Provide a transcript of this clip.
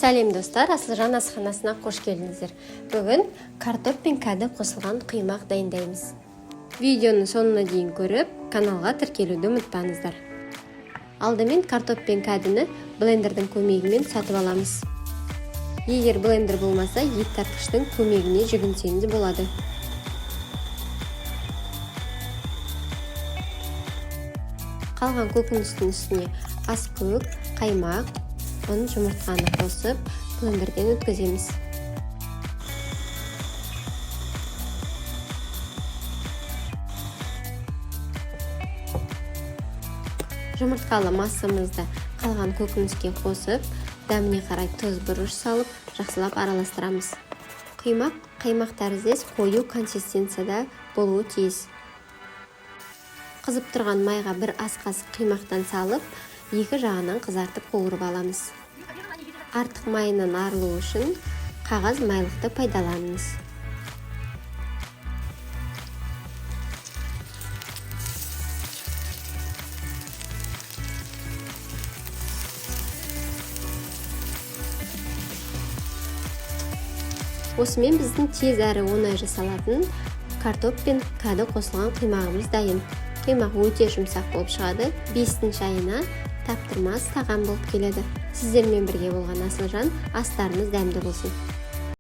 Сәлем, достар! Асылжан асханасына қош келдіңіздер! Бүгін картоп пен кәді қосылған құймақ дайындаймыз. Видеоны соңына дейін көріп, каналға тіркелуді ұмытпаңыздар. Алдымен картоп пен кәдіні блендердің көмегімен сатып аламыз. Егер блендер болмаса, ет тартқыштың көмегіне жүгінсеңіз болады. Қалған көкөністің үстіне аскөк, қаймақ, ұн, жұмыртқаны қосып, блендерден өткіземіз. Жұмыртқалы массамызды қалған көкөніске қосып, дәміне қарай тұз, бұрыш салып, жақсылап араластырамыз. Құймақ қаймақ тәріздес қою консистенцияда болуы тиіс. Қызып тұрған майға бір ас қасық құймақтан салып, екі жағынан қызартып, қуырып аламыз. Артық майынан арылу үшін қағаз майлықты пайдаланыңыз. Осымен біздің тез әрі оңай жасалатын картоп пен кәді қосылған құймағымыз дайын. Құймақ өте жұмсақ болып шығады, бестің шайына таптырмас тағам болып келеді. Сіздермен бірге болған Асылжан. Астарыңыз дәмді болсын!